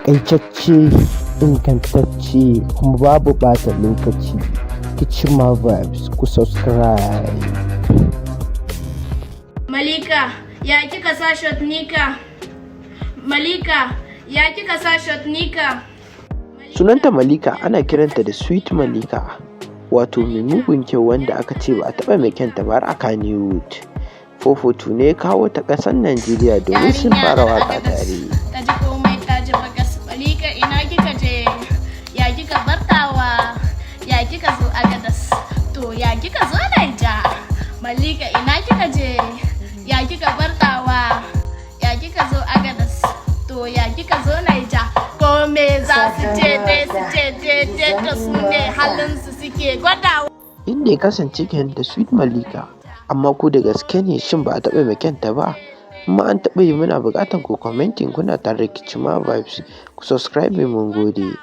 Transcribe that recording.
Taƙaitacce, ingantacce kuma babu ɓata lokaci. Kichima Vibes, ku subscribe. Malika, ya kika sa short nika? Malika, ya kika sa short nika? Sunanta Malika, ana kiranta da Sweet Malika, wato mai mugun kyau wanda aka ce ba a taɓa mai kyanta ba har a Kannywood. 442 ne ya kawo ta ƙasar Najeriya domin sun fara waƙa tare. Ta ji komai, ta ji bagas. Malika, ina kika je? Ya kika bartawa? Ya kika zo Agadas? To, ya kika zo Naija? Malika, ina kika je? Ya kika bartawa? Ya kika zo Agadas? To, ya kika zo Naija? Ko me za su ce dai, su ce dai da su ne halin su suke gwadawa. Inda ya kasance kenan da Sweet Malika, amma ko da gaske ne, shin ba a taɓa mai kyanta ba? In ma an taɓa yi, muna buƙatar ku commenting. Kuna tare da Kichima Vibes, ku subscribe, mun gode.